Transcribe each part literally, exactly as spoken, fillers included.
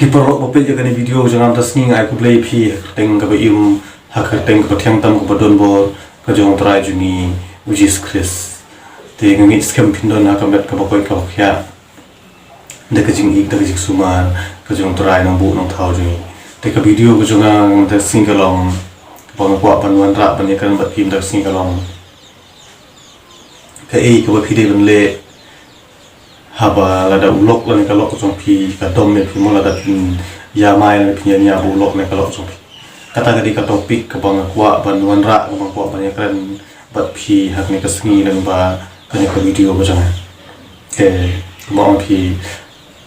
Ki paralok ba peit ïa kane video jong nga mynta ka sngi, nga ai khublei ïa phi ha ka kyrteng kaba im, ha ka kyrteng kaba thiang tam kaba don bor ka jong U Trai jong ngi U Jisu Khrist. Te nga ngeit skhem phin don ha ka met kaba koit kaba khiah da ka jingïeit, da ka jingsumar ka jong U Trai Nongbuh Nongthaw jong ngi. Te ka video ka jong nga mynta ka sngi ka long, kaba nga kwah ban wanrah ban ïakren bad phi mynta ka sngi ka long, kaei kaba phi dei ban leh haba lada u lok lane ka lok jong phi ka dom ïa phi mo, lada phin ïa mai lane phin ïa nia bad u lok lane ka lok jong phi. Kata ka dei ka topic kaba nga kwah ban wanrah, kaba nga kwah ban ïakren bad phi ha kane ka sngi lyngba kane ka video ka jong nga. Te kumba ong phi,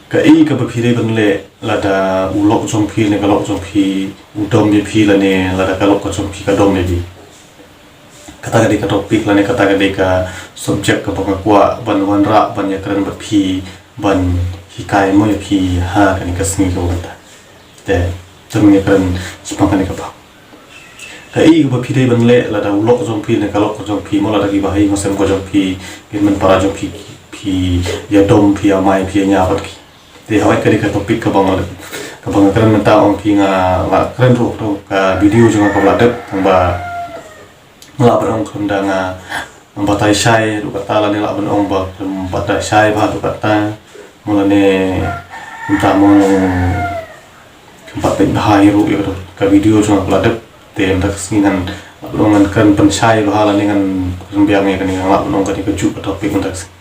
kaei kaba phi dei ban leh lada u lok jong phi lane ka lok jong phi u dom ïa phi lane lada ka lok ka jong phi ka dom ïa phi. Kata ka dei ka topic lane kata ka dei ka subject kaba nga kwah ban wanrah ban ïakren bad phi, ban hikai mo ïa phi ha kane ka sngi kaba mynta. Te to ngin ïakren shaphang kane ka bynta. Kaei kaba phi dei ban leh lada u lok jong phi ne ka lok jong phi mo, lada ki bahai ki sem ka jong phi, ki hynmen para jong phi, phi ïa dom, phi ïa mai, phi ïa nia bad ki. Te hawai ka dei ka topic kaba nga, kaba nga kren mynta, ong phi nga la kren ruh ha ka video jong nga kaba la dep, tangba nga lah ban ong khlem da nga batai shai ruh kata lane lah ban ong ba khlem batai shai bha ruh kata. Mo lane mynta mo khlem pat peit bha hi ruh ïa ka video jong nga kaba la dep. Te mynta ka sngi ngan lah ban ong ngan kren pynshai bha lane ngan kren biang ïa kane, ngan lah ban ong kane kajuh ka topic mynta ka sngi.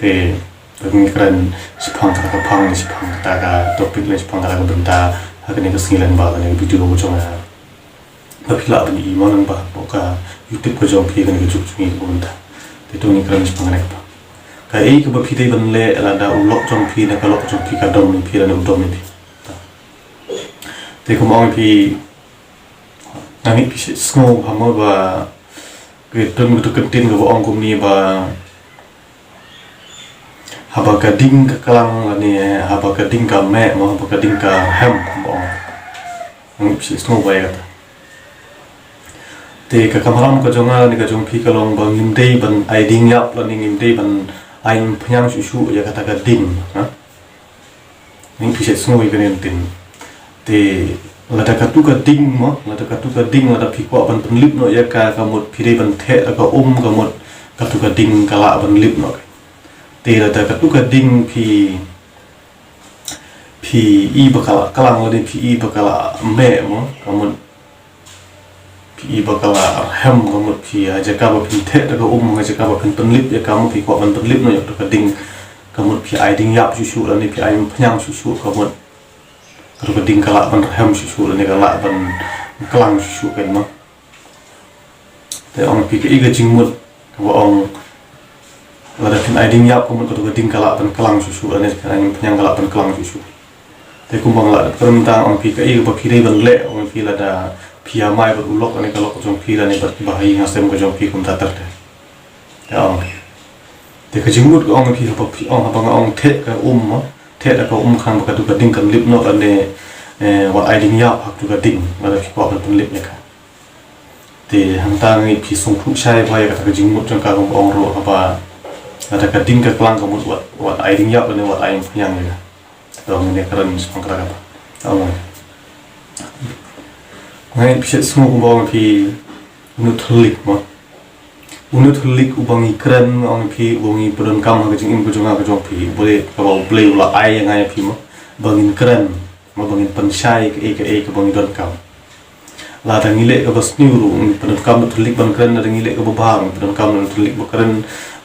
Te ngi kren shaphang kata ka phang, shaphang kata ka topic ne shaphang kata ka bynta ha kane ka sngi lyngba kane ka video ka jong nga. Ba phi lah ban ïohi mo lyngba ka YouTube ka jong phi kane ka juk jong ngi ka bynta. Te to ngi kren shaphang kane ka phang. Kaei kaba phi dei ban leh lada u lok jong phi ne ka lok jong phi ka dom ïa phi lane u dom ïa phi. Te kumba ong phi, nga ngeit phi sngew bha mo ba ka don ka kyntien kaba ong kumne ba haba ka ding ka klang lane haba ka ding ka meh mo, haba ka ding ka rhem kumba ong. Nga ngeit phi sngew bha ïa kata. Te ka kamram ka jong nga lane ka jong phi ka long ba ngim dei ban ai ding ïap lane ngim dei ban ai phniang shuh shuh ïa kata ka ding, ha? Ngin phi shet sngew ïa kane ntien. Te lada katu ka ding mo, lada katu ka ding lada phi kwah ban pynlip noh ïa ka, ka mut phi dei ban theh da ka um, ka mut katu ka ding ka lah ban lip noh. Te lada katu ka ding phi, phi i ba ka lah klang lane phi i ba ka lah meh mo, ka mut phi i ba ka la rhem, ka mut phi ha jaka ba phin theh da ka um, ha jaka ba phin pynlip ïa ka mo, phi kwah ban pynlip noh ïa ka ding, ka mut phi ai ding ïap shuh shuh lane phi ai phniang shuh shuh, ka mut katu ka ding ka lah ban rhem shuh shuh lane ka lah ban klang shuh shuh, kan mo. Te ong phi kaei ka jingmut kaba ong lada phin ai ding ïap ka mut katu ka ding ka lah ban klang shuh shuh lane phin ai phniang ka lah ban klang shuh shuh. Te kumba nga la dep kren mynta, ong phi kaei kaba phi dei ban leh, ong phi lada phi ïa mai bad u lok lane ka lok jong phi lane bad ki bahai ki sem ka jong phi kumta ter te. Te ong phi. Te ka jingmut ka ong phi haba phi ong, haba nga ong theh ka um mo, theh da ka um khnang ba katu ka ding kan lip noh lane, eh, wat ai ding ïap ha katu ka ding lada phi kwah ban pynlip ïa ka. Te hangta nga ngeit phi sngewthuh shai bha ïa kata ka jingmut jong ka, kumba ong ruh haba kata ka ding ka klang ka mut wat, wat ai ding ïap lane wat ai phniang ïa ka. Te ong ngin ïa kren shaphang kata kata. Te ong nga ngeit phi shet sngew kumba ong phi une u thylliej mo. Une u thylliej uba ngi kren, ong phi, uba ngi pyndonkam ha ka jingim ka jong nga ka jong phi. Uba dei kaba U Blei u la ai ïa nga ïa phi mo, ba ngin kren. Mo ba ngin pynshai kaei kaei kaba ngi donkam. Lada ngi leh kaba sniew ruh ngi pyndonkam da u thylliej ban kren, lada ngi leh kaba bha ngi pyndonkam da u thylliej ban kren,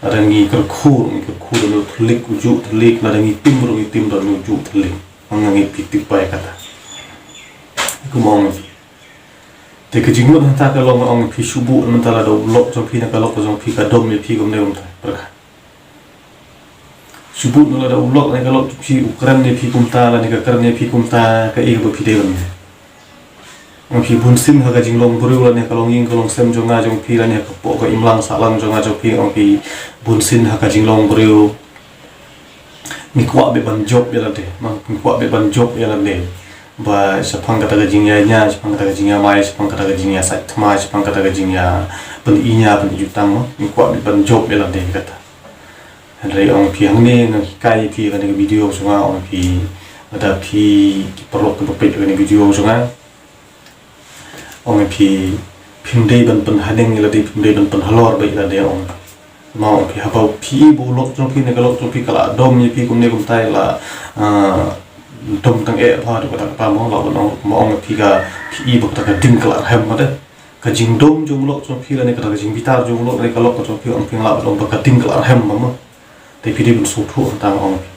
lada ngi kyrkhu ruh ngi kyrkhu da u thylliej, u juh thylliej, lada ngi tim ruh ngi tim da u juh thylliej. Nga ngeit phi tip bha ïa kata. Kumba ong phi. Te ka jingmut hangta ka long, ong phi, shu buh mynta lada u lok jong phi ne ka lok jong phi ka dom ïa phi kumne kumta. Pyrkhat. Shu buh noh lada u lok ne ka lok jong phi u kren ïa phi kumta lane ka kren ïa phi kumta, kaei kaba phi dei ban leh? Ong phi, bunsien ha ka jinglong briew lane ka longïing ka longsem jong nga jong phi lane ha ka poh ka imlang sahlang jong nga jong phi, ong phi, bunsien ha ka jinglong briew ngi kwah beit ban jop ïa lade, ngi kwah beit ban jop ïa lade. Ba shaphang kata ka jingïaïa, shaphang kata ka jingïamai, shaphang kata ka jingïasaid thma, shaphang kata ka jingïapyni nia pyni jutang mo, ngi kwah beit ban jop ïa lade kata. Hynrei ong phi, hangne nga hikai ïa phi ha kane ka video jong nga, ong phi, Lada phi ki paralok kiba peit ïa kane ka video jong nga, ong ïa phi, phim dei ban pynhadeng ïa lade, phim dei ban pynhalor beit ïa lade, ong. Namar ong ïa phi, haba phi i ba u lok jong phi ne ka lok jong phi ka la dom ïa phi kumne kumtai, la, ah, dom tang eh bha, haduh katta katta, mo, la ban ong, mo, ong ïa phi, ka phi i ba kata ka ding ka la rhem bha de. Ka jingdom jong u lok jong phi lane kata ka jingbitar jong u lok lane ka lok ka jong phi, ong phi, nga lah ban ong ba ka ding ka la rhem bha, mo. Te phi dei ban sngewthuh hangta, ong phi.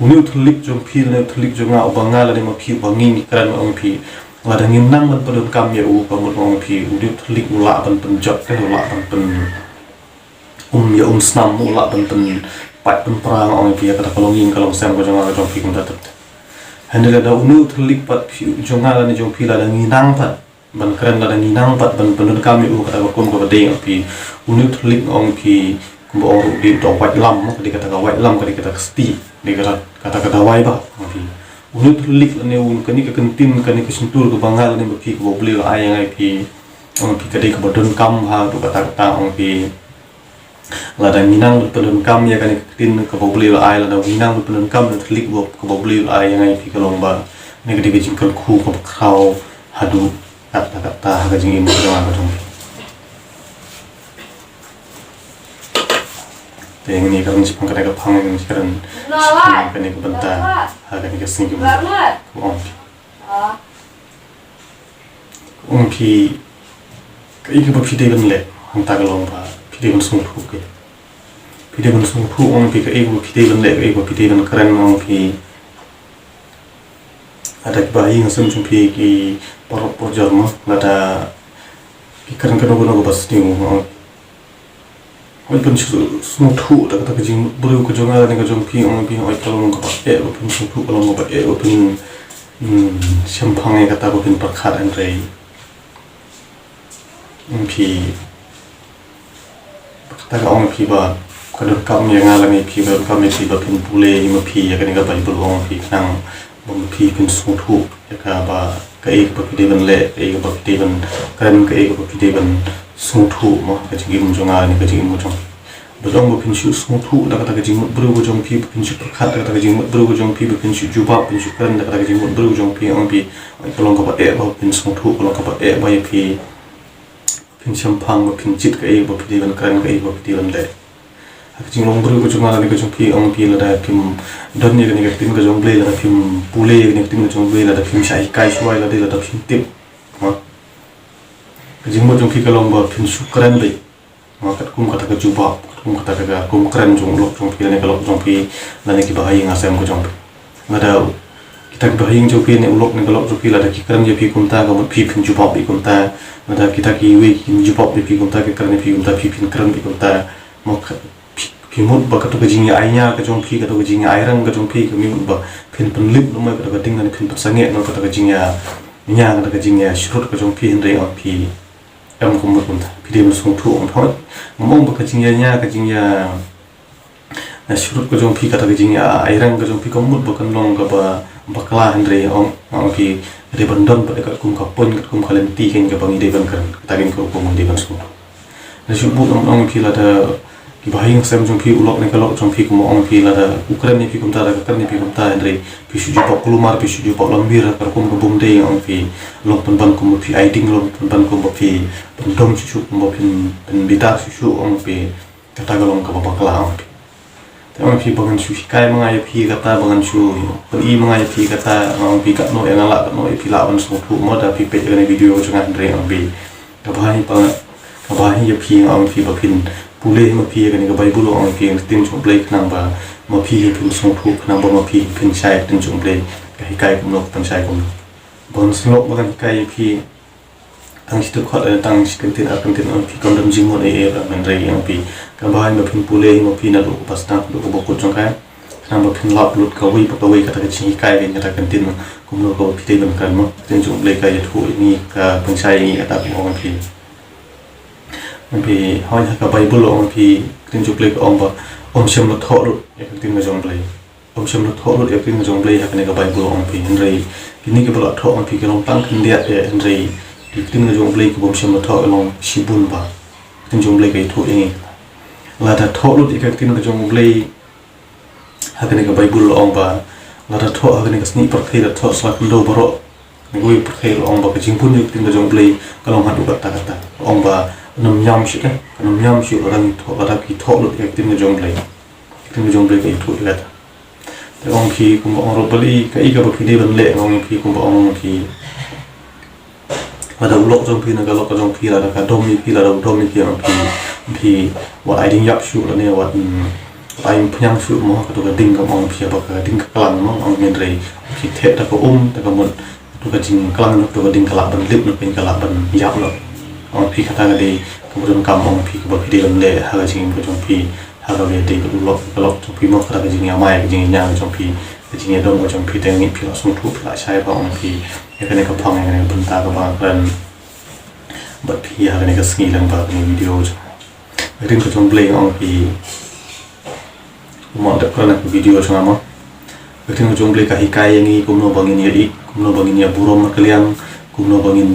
Une u thylliej jong phi lane u thylliej jong nga, uba nga lane ma phi, uba ngi ngi kren, ong phi, lada ngin nang ban pyndonkam ïa u, ka mut, ong phi, une u thylliej u lah ban pynjot, te u lah ban pyn, um ïa um snam, u lah ban pynpait pynpra, ong phi, ïa kata ka longïing ka longsem ka jong nga ka jong phi kumta. Hynrei lada une u thylliej pat phi, jong nga lane jong phi, lada ngi nang pat ban kren, lada ngi nang pat ban pyndonkam ïa u kata ka rukom kaba dei, ong phi, une u thylliej, ong phi, kumba ong ruh, dei uta u waitlam, mo, ka dei kata ka waitlam, ka dei kata ka sti, dei kata, kata ka dawai bah, ong phi. Une u thylliej lane u, kane ka ktien, kane ka shyntur kaba nga lane ma phi, kaba U Blei u la ai ïa nga ïa phi, ong phi, ka dei kaba donkam bha, haduh katta katta, ong phi. Lada ngi nang ban pyndonkam ïa kane ka ktien kaba U Blei u la ai, lada ngi nang ban pyndonkam ïa ka thylliej kaba U Blei u la ai ïa nga ïa phi, ka long ba kane ka dei ka jingkyrkhu kaba khraw haduh katta katta ha ka jingim ka jong nga ka jong phi. Te ngin ïa kren shaphang kane ka phang, ngin ïa kren shaphang kane ka bynta ha kane ka sngi kaba, kaba ong phi. Ong phi, kaei kaba phi dei ban leh, hangta ka long ba phi dei ban sngewthuh, kaei. Phi dei ban sngewthuh, ong phi, kaei kaba phi dei ban leh, kaei kaba phi dei ban kren, ong phi. Lada kiba ha ïing ha sem jong phi ki paralok parajor, mo, lada ki kren kano kano kaba sniew, ong. Hooid, phin shu sngewthuh da kata ka jingmut briew ka jong nga ne ka jong phi, ong phi, hooid, ka long kaba eh ba phin sngewthuh, ka long kaba eh ba phin, hmm, shemphang ïa kata ba phin pyrkhat, hynrei, ong phi, kata ka ong phi ba ka donkam ïa nga lane phi, ka donkam ïa phi ba phin pule ïa ma phi ïa kane ka Baibl, ong phi, khnang ba ma phi phin sngewthuh ïa kaba, kaei kaba phi dei ban leh, kaei kaba phi dei ban kren, kaei kaba phi dei ban sngewthuh, mo, ka jingim jong nga ne ka jingim jong phi. Ba ong ba phin shu sngewthuh da kata ka jingmut briew ka jong phi, ba phin shu pyrkhat da kata ka jingmut briew ka jong phi, ba phin shu jubab, phin shu kren da kata ka jingmut briew ka jong phi, ong phi, ka long kaba eh ba phin sngewthuh, ka long kaba eh ba ïa phi phin shemphang, ba phin jied kaei ba phi dei ban kren, kaei ba phi dei ban leh. Ha ka jinglong briew ka jong nga lane ka jong phi, ong phi, lada phim don ïa kane ka ktien ka jong U Blei, lada phim pule ïa kane ka ktien ka jong U Blei, lada phim shah hikai shuwa ïa lade, lada phim tip, ha, ka jingmut jong phi ka long ba phin shu kren beit, ha, katkum kata ka jubab, katkum kata ka, ka kum kren jong u lok jong phi lane ka lok jong phi lane kiba ha ïing ha sem ka jong phi. Lada kita kiba ha ïing jong phi ne u lok ne ka lok jong phi, lada ki kren ïa phi kumta, ka mut phi phin jubab beit kumta. Lada kita kiwei kin jubab ïa phi kumta, ki kren ïa phi kumta, phi phin kren beit kumta. Mo, ka, phi, phi mut ba kato ka jingïa ai nia ka jong phi, kato ka jingïa ai rang ka jong phi, ka mut ba phin pynlip noh mo ïa kato ka ding, ne phin pynsangeh noh ïa kato ka jingïa nia, kato ka jingïa shrut ka jong phi, hynrei ong phi, em, ka mut kumta. Phi dei ban sngewthuh, ong phi. Ngam ong ba ka jingïa nia, ka jingïa na shrut ka jong phi, kata ka jingïa ai rang ka jong phi, ka mut ba kan long kaba bakla, hynrei ong, ong phi, ka dei ban don pat katkum ka point, katkum ka lynti, kane kaba ngi dei ban kren, kata kane ka rukom ngi dei ban sngewthuh. Na shu bud, ong, ong phi, lada kiba ha ïing sem jong phi, u lok ne ka lok jong phi, kumba ong phi, lada u kren ïa phi kumta, lada ka kren ïa phi kumta, hynrei phi shu jubab kulmar, phi shu jubab lambir, ka rukom ka bym dei, ong phi, long pynban kumba phi ai ding, long pynban kumba phi pyndom shuh shuh, kumba phin, phin bitar shuh shuh, ong phi. Kata ka long kaba bakla, ong phi. Te ong phi, ba ngan shu hikai ma nga ïa phi kata, ba ngan shu pyni ma nga ïa phi kata, ong phi, katno ïa nga lah, katno ïa phi lah ban sngewthuh mo, da phi peit ïa kane video jong nga, hynrei ong phi, kaba hi ba, kaba hi ïa phi, ong phi, ba phin pule ma phi ïa kane ka Baibl, ong phi, ïa ka ktien jong U Blei, khnang ba ma phi hi phin sngewthuh, khnang ba ma phi hi phin shai ïa ka ktien jong U Blei, ka hikai kumno, ka pynshai kumno. Ba ngan sngewlok ba ngan hikai ïa phi tang shi dkhot, eh, tang shi kyntien, ar kyntien, ong phi, kam don jingmut ei ei ruh, hynrei ong phi, kaba hi ba phin pule hi ma phi naduh kaba sdang haduh kaba kut jong ka, khnang ba phin lap lut kawei pa kawei kata ka jinghikai, kata ka kyntien, kumno kaba phi dei ban kren mo. Ka ktien jong U Blei ka ïathuh ïa ngi, ka pynshai ïa ngi, kata ka ong phi. Ong phi, hooid, ha ka Baibl ong phi, ka ktien jong U Blei ka ong ba ym shym la thoh lut ïa ka ktien ka jong U Blei. Ym shym la thoh lut ïa ka ktien ka jong U Blei ha kane ka Baibl, ong phi, hynrei kine kiba la thoh, ong phi, ki long tang khyndiat eh, hynrei ka ktien ka jong U Blei kaba ym shym la thoh ka long shibun bha. Ka ktien jong U Blei ka ïathuh ïa ngi. Lada thoh lut ïa ka ktien ka jong U Blei ha kane ka Baibl, la ong ba Lada thoh ha kane ka sngi pyrthei, lada thoh sla khyndew baroh, kane kawei pyrthei la ong ba ka jingbun ïa ka ktien ka jong U Blei ka long haduh katta katta. La ong ba nym ñiam shuh, te ka nym ñiam shuh lada ngi thoh, lada ki thoh lut ïa ka ktien ka jong U Blei. Ka ktien ka jong U Blei ka ïathuh ïa kata. Te ong phi kumba ong ruh, balei, kaei kaba phi dei ban leh, ong phi kumba ong phi. Lada u lok jong phi na ka lok ka jong phi, lada ka dom ïa phi, lada u dom ïa phi, ong phi, phi wat ai ding ïap shuh lane wat, mm, wat ai phniang shuh mo, kato ka ding, ka ong phi, ba ka ding ka klang mo, ong, hynrei phi theh da ka um, da ka mut, kato ka jingklang jong kato ka ding ka lah ban lip noh, ka lah ban ïap noh. Ong phi kata ka dei kaba donkam, ong phi, kaba phi dei ban leh ha ka jingim ka jong phi. Ha kaba ïadei bad u lok, ka lok jong phi mo, kata ka jingïamai, ka jingïañia ka jong phi, ka jingïadom ka jong phi, te ngi, phi la sngewthuh, phi la shai ba, ong phi, ïa kane ka phong, ïa kane ka bynta kaba nga kren bad phi ha kane ka sngi lyngba kane ka video jong nga. Ka ktien ka jong U Blei, ong phi, kumba nga dep kren ha ka video jong nga mo, ka ktien ka jong U Blei ka hikai ïa ngi kumno ba ngin ïa ïeit, kumno ba ngin ïa burom markylliang, kumno ba ngin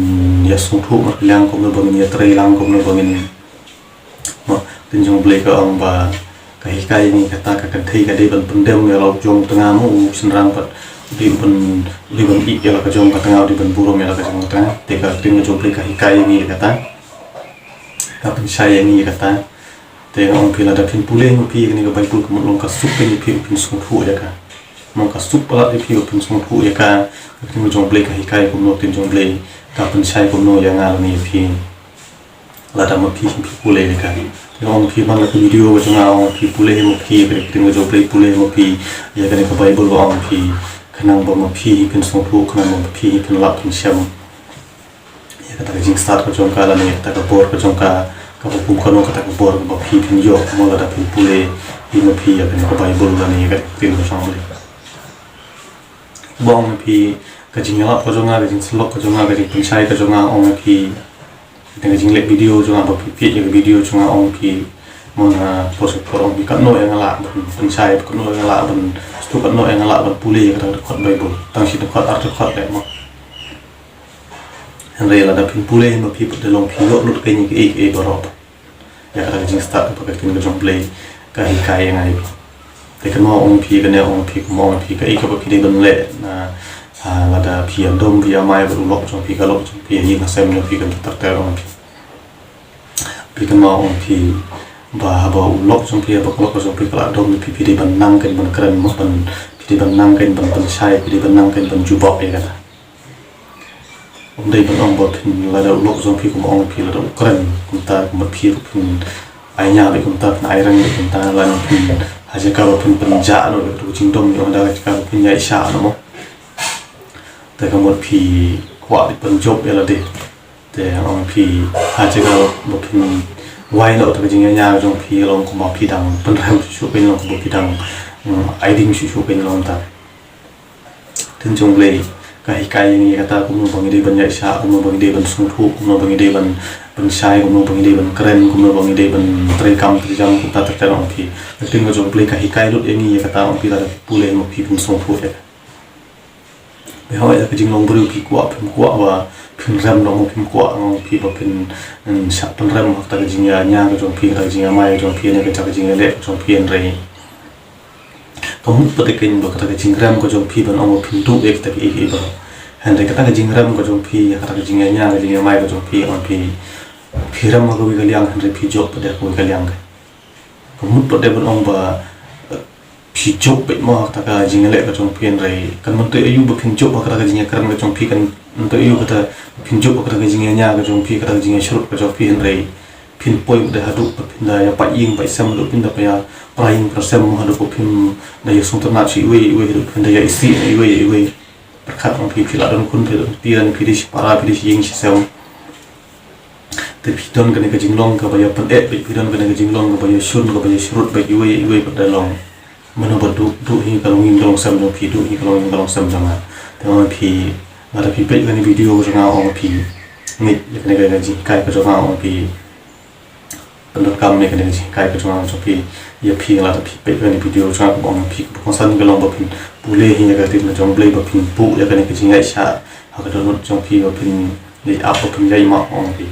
ïa sngewthuh markylliang, kumno ba ngin ïa trei lang, kumno ba ngin Mo, ktien jong U Blei ka ong ba ka hikai ïa ngi kata, ka kynthei ka dei ban pyndem ïa la u jong ka tnga mo, u shynrang pat u dei ban, u dei ban ïeit ïa la ka jong ka tnga, u dei ban burom ïa la ka jong ka tnga. Te ka ktien jong U Blei ka hikai ïa ngi ïa kata, ka pynshai ïa ngi ïa kata. Te nga ong phi, lada phin pule mo phi ïa kane ka Baibl, ka mut long ka suk ïa phi, phin sngewthuh ïa ka. Mo, ka suk palat ïa phi, phin sngewthuh ïa ka. Ka ktien jong U Blei ka hikai kumno, ktien jong U Blei ka pynshai kumno ïa nga lane ïa phi. Lada ma phi, phi pule ïa ka. Te nga ong phi man la ka video ka jong nga, ong phi pule hi ma phi ïa ka ktien ka jong U Blei, pule hi ma phi ïa kane ka Baibl, ong phi, khnang ba ma phi hi phin sngewthuh, khnang ba ma phi hi phin lap phin shem ïa kata ka jingstad ka jong ka lane ïa kata ka bor ka jong ka, kaba kum kano kata ka bor kaba phi phin ïoh mo lada phi pule hi ma phi ïa kane ka Baibl lane ïa ka ktien ka jong U Blei. Ba ong phi, ka jingïalap ka jong nga, ka jingsyllok ka jong nga, ka jingpynshai ka jong nga, ong phi, ka jingleh video jong nga, ba phi peit ïa ka video jong nga, ong phi, mo, nga por sha por ong phi, katno ïa nga lah ban pynshai, katno ïa nga lah ban sngewthuh, katno ïa nga lah ban pule ïa kata ka dkhot Baibl, tang shi dkhot ar dkhot leh mo. Hynrei lada phin pule hi ma phi, pat da long phi ïoh lut kein ïa kaei kaei baroh. Ïa kata ka jingstad kaba ka ktien ka jong U Blei ka hikai ïa nga ïa phi. Te kynmaw, ong phi, kane ong phi, kumba ong phi, kaei kaba phi dei ban leh na, ah, lada phi ïadom, phi ïamai bad u lok jong phi, ka lok jong phi, ïing ha sem jong phi, kata ter ter, ong phi. Phi kynmaw, ong phi, ba haba u lok jong phi, haba ka lok ka jong phi ka la dom ïa phi, phi dei ban nang kein ban kren mo, ban, phi dei ban nang kein ban pynshai, phi dei ban nang kein ban jubab ïa kata. Ym dei ban ong ba phin, lada u lok jong phi, kumba ong phi, lada u kren kumta, kumba phi ruh phin ai ñiah beit kumta, phin ai reng beit kumta, lane phin, ha jaka ba phin pynjah noh ïa kato ka jingdom jong u, ha jaka ba phin ïaishah noh mo. Te ka mut phi kwah ban jop ïa lade. Te ong phi, ha jaka ba phin wai noh ïa ka jingïañia jong phi, long kumba phi dang pynrem shuh shuh kein, long kumba phi dang, mm, ai ding shuh shuh kein, long kumta. Ktien jong U Blei ka hikai ïa ngi kata, kumno ba ngi dei ban ïaishah, kumno ba ngi dei ban sngewthuh, kumno ba ngi dei ban pynshai, kumno ba ngi dei ban kren, kumno ba ngi dei ban trei kam trei jam, kumta ter ter, ong phi. Ktien ka jong U Blei ka hikai lut ïa ngi ïa kata, ong phi, lada phi pule hi ma phi phin sngewthuh ïa ka. Hooid, ïa ka jinglong briew phi kwah, phim kwah ba phin rem noh mo, phim kwah, ong phi, ba phin, mm, shah pynrem ha kata ka jingïañia ka jong phi, kata ka jingïamai ka jong phi, ne kata ka jingïaleh ka jong phi, hynrei ka mut pat de kein ba kata ka jingrem ka jong phi ban ong ba phin duh ïa kita kiei kiei baroh. Hynrei kata ka jingrem ka jong phi ïa kata ka jingïañia, ka jingïamai ka jong phi, ong phi, phi rem ha kawei ka liang, hynrei phi jop pat de ha kawei ka liang. Ka mut pat de ban ong ba, eh, phi jop beit mo ha kata ka jingïaleh ka jong phi, hynrei kan myntoi aïu ba phin jop ha kata ka jingïakren ka jong phi, kan myntoi aïu kata phin jop ha kata ka jingïañia ka jong phi, kata ka jingïashrut ka jong phi, hynrei phin poi pat de haduh ba phin da ïapait ïing pait sem, haduh phin da ïapra ïing pra sem, haduh ba phin da ïasngewtynnat sha iwei ïa iwei, haduh phin da ïaisih na iwei ïa iwei. Pyrkhat, ong phi, phi la don khun, phi la don kti, phi dei shi para, phi dei shi ïing shi sem. Te phi don kane ka jinglong kaba ïapyneh beit, phi don kane ka jinglong kaba ïashun, kaba ïashrut beit iwei ïa iwei pat de, long. Mano ba duh, duh hi ka longïing ka longsem jong phi, duh hi ka longïing ka longsem jong nga. Te ong phi, lada phi peit kane video ka jong nga, ong phi, ngeit ïa kane ka jinghikai ka jong nga, ong phi. Pyndonkam ïa kane ka jinghikai ka jong nga jong phi ïa phi, lada phi peit kane video jong nga, kaba ong phi, kaba kongsan ka long ba phin pule hi ïa ka ktien ka jong U Blei, ba phin buh ïa kane ka jingïaishah ha ka dohnud jong phi, ba phin ïai ap, ba phin ïai map, ong phi.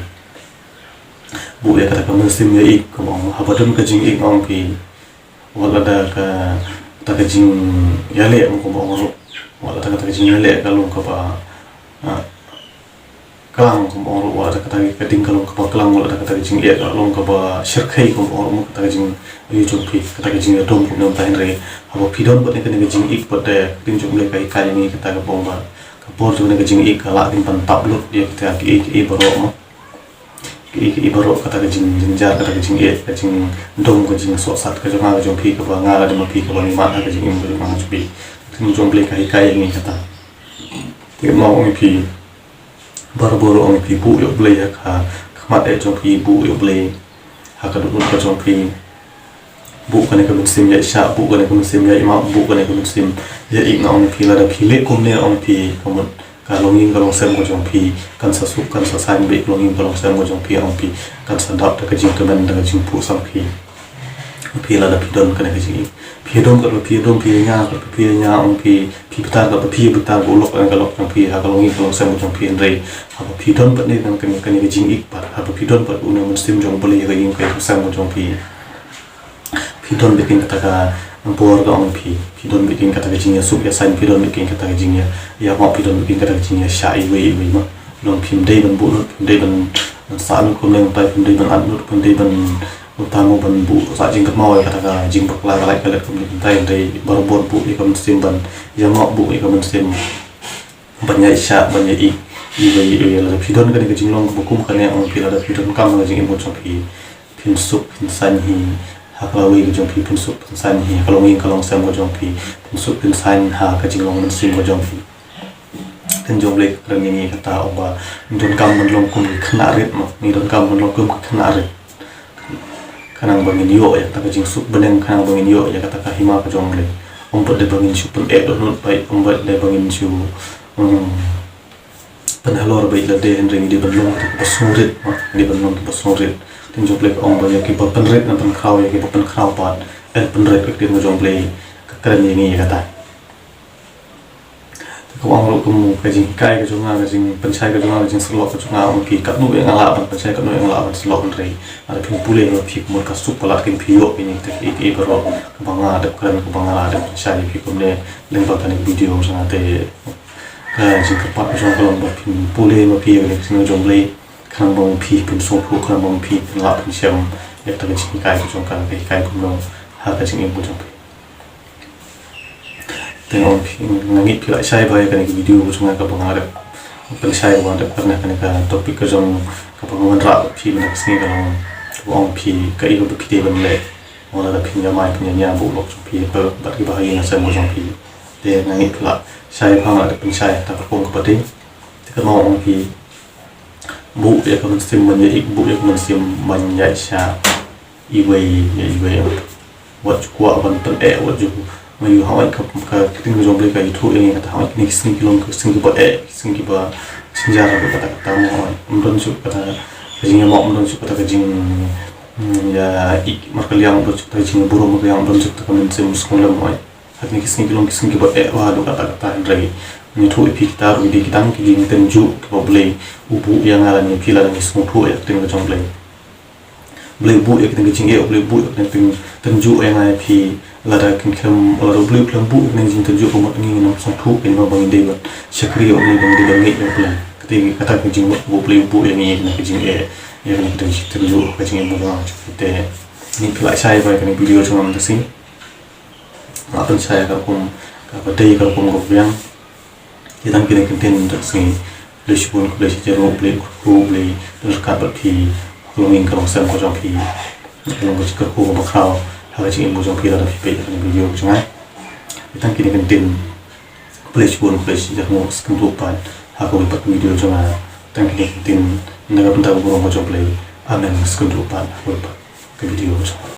Buh ïa kata ka mynsiem ïa ïeit, kaba ong haba don ka jingïeit, ong phi. Wat lada ka, Kata ka jingïaleh mo kumba ong ruh, wat la kata ka jingïaleh ka long kaba, ah, klang kumba ong ruh, wat la kata ka ding ka long kaba klang, wat la kata ka jingeh ka long kaba shyrkhei kumba ong ruh, mo kata ka jingïohi jong phi, kata ka jingïadom kumne mynta, hynrei haba phi don bad kane ka jingïeit bad ka ktien jong U Blei ka hikai ïa ngi kata kaba ong ba ka por jong kane ka jingïeit ka lah kin ban tap lut ïa kita kiei kiei baroh mo. Kiei kiei baroh, kata ka jingjynjar, kata ka jingeh, ka jingdom, ka jingsohsat ka jong nga ka jong phi, kaba nga la dei ma phi, kaba ngi mad ha ka jingim ka jong nga ka jong phi. Ka ktien jong U Blei ka hikai ïa ngi kata. Te nga ong ïa phi, barabor ong ïa phi, buh ïa U Blei ha ka khmat eh jong phi, buh ïa U Blei ha ka dohnud ka jong phi. Buh kane ka mynsiem ïaishah, buh kane ka mynsiem ïaimap, buh kane ka mynsiem ïaid. Nga ong ïa phi, lada phi leh kumne, ong ïa phi, ka mut ka longïing ka longsem ka jong phi kan sa suk, kan sa saiñ beit. Ka longïing ka longsem ka jong phi, ong ïa phi, kan sa dap da ka jingkmen, da ka jingphuh samrkhie. Phi, lada phi don kane ka jingïeit, phi dom katba phi dom, phi ïañia katba phi ïañia, ong ïa phi, phi bitar katba phi bitar, ka u lok kane ka lok jong phi ha ka longïing ka longsem ka jong phi, hynrei haba phi don bad kane, kane, kane ka jingïeit pat, haba phi don bad une u mynsiem jong U Blei ha ka ïing ka longsem ka jong phi, phi don beit kein kata ka bor, nga ong ïa phi, phi don beit kein kata ka jingïasuk ïasaiñ, phi don beit kein kata ka jingïa, ïa, phi don beit kein kata ka jingïashah iwei iwei ma. Long phim dei ban buh lut, phim dei ban, ban sah lut kumne mynta, phim dei ban at lut, phim dei ban, uta mo, ban buh sah jingkynmaw ïa kata ka jingbakla ka lait ka let kumne mynta, hynrei barabor buh ïa ka mynsiem ban ïa, mo, buh ïa ka mynsiem ban ïaishah, ban ïaieit iwei iwei. Lada phi don kane ka jinglong kaba kum kane, ong ïa phi, lada phi donkam ha ka jingim ka jong phi, phin suk phin saiñ hi ha ka lawei ka jong phi, phin suk phin saiñ hi ha ka longïing ka longsem ka jong phi, phin suk phin saiñ ha ka jinglong mynsiem ka jong phi. Ka ktien jong U Blei ka kren ïa ngi kata, ong ba ngi donkam ban long kum ki khynnah rit mo, ngi donkam ban long kum ki khynnah rit. Khnang ba ngin ïoh ïa kata ka jingsuk bneng, khnang ba ngin ïoh ïa kata ka hima ka jong U Blei. Ym pat dei ba ngin shu pyneh dohnud beit, ym pat dei ba ngin shu, hmm, pynhalor beit lade, hynrei ngi dei ban long kiba sngewrit mo, ngi dei ban long kiba sngewrit. Ka ktien jong U Blei ka ong ba ïa kiba pynrit yn pynkhraw, ïa kiba pynkhraw pat yn pynrit, ka ktien ka jong U Blei ka kren ïa ngi ïa kata. Te kaba ong ruh kum ka jinghikai ka jong nga, ka jingpynshai ka jong nga, ka jingsyllok ka jong nga, ong ïa phi, katno ïa nga lah ban pynshai, katno ïa nga lah ban syllok, hynrei lada phin pule ma phi, ka mut ka suk palat kein, phi ïoh kein ïa kita kiei kiei baroh kaba nga dep kren, kaba nga la dep pynshai ïa phi kumne lyngba kane ka video jong nga. Te ka jingkyrpad ka jong nga ka long ba phin pule ma phi ïa kane ka ktien jong U Blei, khnang ba ma phi phin sngewthuh, khnang ba ma phi phin lah phin shem ïa kata ka jinghikai ka jong ka, ka hikai kumno ha ka jingim ka jong phi. Te nga ong phi, nga ngeit phi la shai bha ïa kane ka video ka jong nga kaba nga dep pynshai, kaba nga dep kren ha kane ka topic ka jong, kaba nga wanrah bad phi mynta ka sngi, ka long kaba ong phi kaei kaba phi dei ban leh. Ong, lada phin ïamai phin ïañia bad u lok jong phi, bad kiba ha ïing ha sem ka jong phi. Te nga ngeit phi la shai bha, nga la dep pynshai ha kata ka rukom kaba dei. Te kaba nga ong phi, buh ïa ka mynsiem ban ïaieit, buh ïa ka mynsiem ban ïaishah iwei ïa iwei. Wat ju kwah ban pyneh, wat ju, ma ïoh, hooid, ka, ka ktien ka jong U Blei ka ïathuh ïa ngi kata, hooid, kine ki sngi ki long ki sngi kiba eh, ki sngi kiba jynjar, kata, kata mo, hooid. Ym don shuh kata ka jingïamap, ym don shuh kata ka jing, hmm, ïa, i, markylliang, ym don shuh kata ka jingburom markylliang, ym don shuh kata ka mynsiem sngewlem, hooid. Ha kine ki sngi ki long ki sngi kiba eh bha haduh katta katta, hynrei ngi ïathuh ïa phi kita ruh ki dei tang ki jingtynjuh kiba U Blei u buh ïa nga lane ïa phi lada ngi sngewthuh ïa ka ktien ka jong U Blei. U Blei u buh ïa ka ktien ka jingeh, U Blei u buh ïa ka ktien tynjuh ïa nga ïa phi, lada kin khlem, lada U Blei u khlem buh ïa ka ktien jingtynjuh ka mut ngi ngin ym sngewthuh kein ba ngin dei ban shakri ïa U Blei, ba ngin dei ban ngeit ïa U Blei. Kata, kata ka jingmut ba U Blei u buh ïa ngi ïa ka jingeh, ïa ka ktien jingtynjuh ka jingeh ba nga. Te ngi, phi la shai bha ïa kane ka video jong nga mynta ka sngi. Nga pynshai ka rukom kaba dei, ka rukom kaba biang. Te tang kine ki ktien mynta ka sngi. Khublei shibun, khublei shihajar nguh, Blei un kyrkhu, Blei un ryngkat bad phi ha ka longïing ka longsem ka jong phi. Ka long ka jingkyrkhu kaba khraw ha ka jingim ka jong phi lada phi peit ïa kane ka video ka jong nga. Te tang kine ki ktien. Khublei shibun, khublei shihajar nguh, sngewbha pat ha kawei pat ka video jong nga. Tang kine ki ktien na ka bynta ka burom ka jong U Blei. Amen. Sngewbha pat ha kawei pat ka video ka jong nga.